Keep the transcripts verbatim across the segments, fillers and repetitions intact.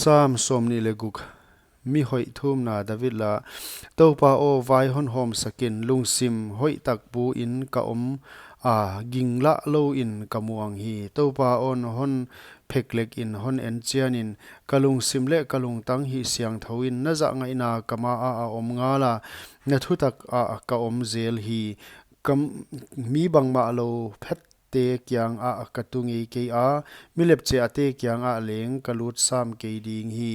Sam sawmnih leh guk. Mi hoih thumna David la. Toupa aw, vai hon hawmsak in, lungsim hoih tak pu in ka om a, ging lah lou in ka muang hi. Toupa aw, hon phek lek in, hon en chian in, ka lungsim leh ka lungtang hih siangthou in. Na zahngaihna ka ma ah a om ngal a, na thutak ah ka om zel hi. Ka m-, mi bangmah lou phet te kiang ah ka tu ngei kei a, mi lepchiahte kiang ah leng ka lut sam kei ding hi.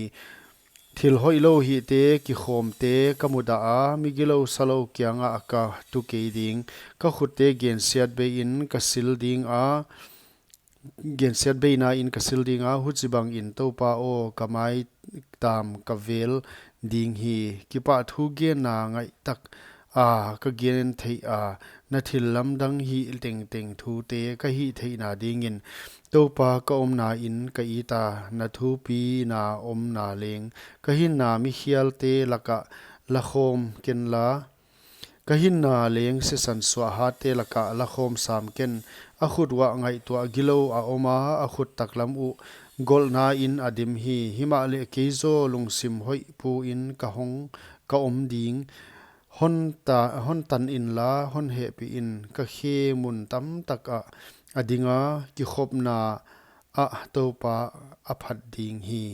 Thil hoihlou hihte, kikhawmte ka mudah a, mi gilou salou kiang ah ka tu kei ding. Ka khutte gensiatbei in ka sil ding a, gensiatbeina in ka sil ding a, huchibang in Toupa aw, ka mai tam ka vel ding hi. Kipahthu genna ngaih tak a ka gen theih a, na thillamdang hih tengteng thute ka hih theihna ding in. Toupa, ka omna in ka it a, na thupina omna leng. Ka hinna mikhialte lak ah la khawm ken la, ka hinna leng sisan suahhatte lak ah la khawm sam ken. A khut uah ngaihtuah gilou a om a, a khut taklam uh golhna in a dim hi. Himahleh kei zaw lungsim hoih pu in ka hong, ka om ding. Hon ta, hon tan in la, hon hehpih in. Ka khe mun tamtak ah a ding a, kikhopna ah Toupa a phat ding hi.